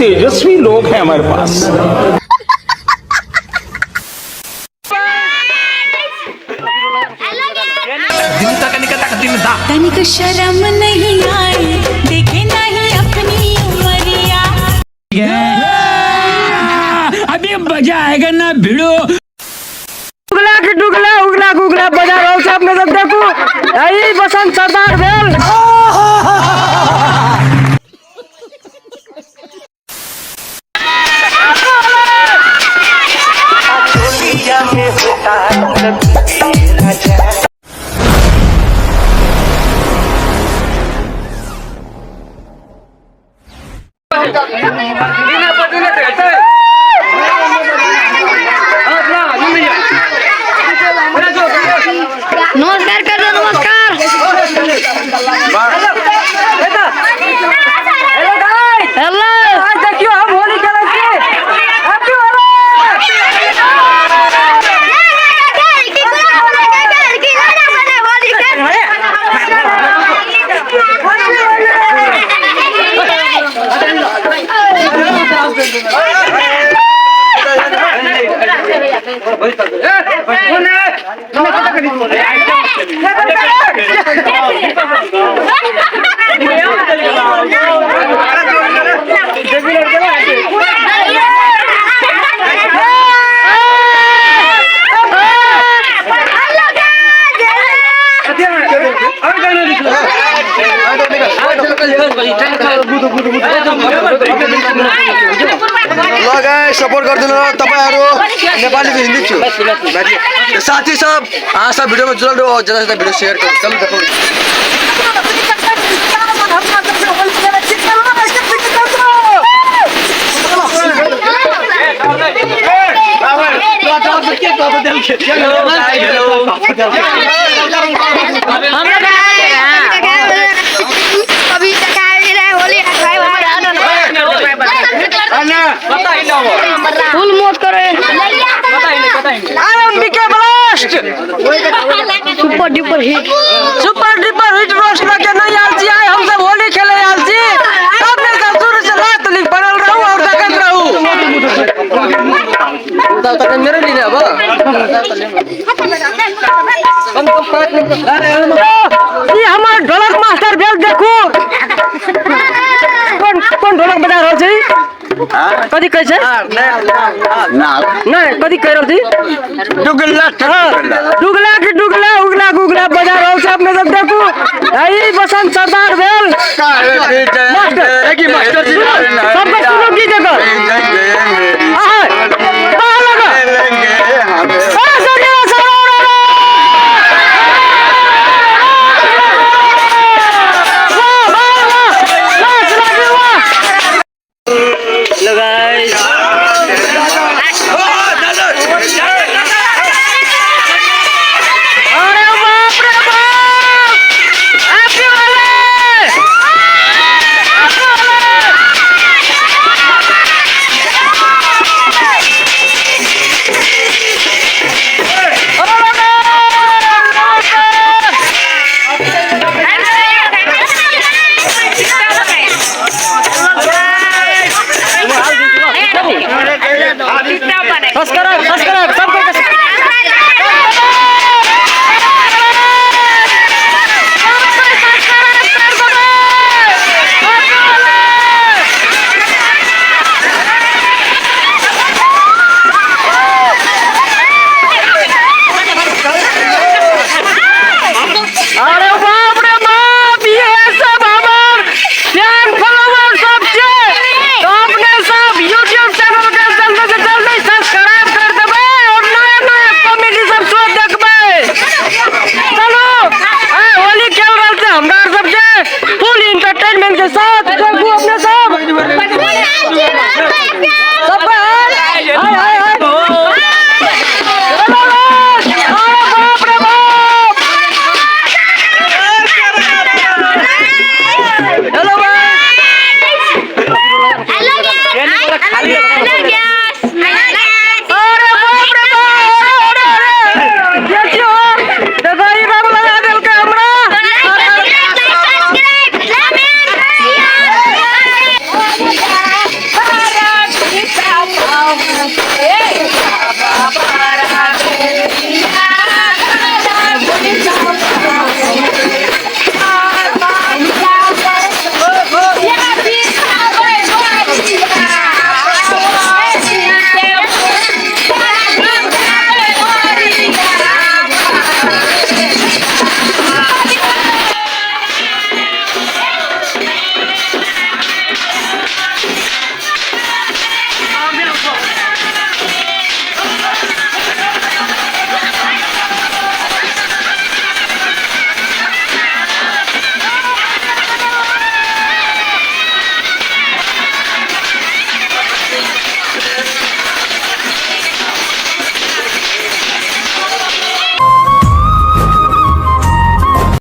तेजस्वी लोग हैं हमारे पास। तनिक शर्म नहीं आई, देखे नहीं अपनी उमरिया। अभी मजा आएगा ना भिड़ो। उगला के डुगला, उगला गुगला बजा रहल छै। अपने सब देखू, ई बसंत सरदार भेल। नमस्कार कर दो, नमस्कार। Hello guys, hello. आज देखियो हम होली खेलै छी। हैप्पी होली। ल गाइस, सपोर्ट गरिदिनु तपाईँहरू। नेपाली कि हिन्दी छु साथी सब, अहाँ सब भिडियोमा जुड़ल रहो और ज्यादा से ज्यादा वीडियो शेयर करो। चलो देखो। अभी तक रहे होली, फुल मौज करे। I am BK blast. Super duper hit, super duper hit roast लगे नहीं आयल छी। आइ हम सब होली खेले आयल छी। अपने सब शुरू से लास्ट तक बनल रहू और देखैत रहू। मेरे लिए अब ई हमर ढोलक मास्टर भेल। देखू, कोन कोन ढोलक बजा रहल छी? कथी कहै छै? नहि, कथी कहि रहल छी? डुगला। डुगला के डुगला, उगला गुगला बजा रहल छै। अपने सब देखू, ई बसंत सरदार भेल। मास्टर मास्टर जी, सबके सुनो गीत एकर। आहा, बाह लगा। आ, सरिया, सरो, रो, रो। वाह, वाह, वाह। नाच लागे, वाह। हेलो गाइस, अरे बाप रे बाप, happy Holi, happy Holi. Subscribe, subscribe सबको। अरे बाप रे बाप, ये सब हमार फैन फॉलोवर सब छे। तो अपने सब यूट्यूब चैनल के जल्दी से जल्दी सब्सक्राइब कर देबै और नया नया कॉमेडी सब शो देखबै। चलो, आइ होली खेल रहल छै हमरा सबके फुल इंटरटेनमेंट के साथ। देखू अपने सब।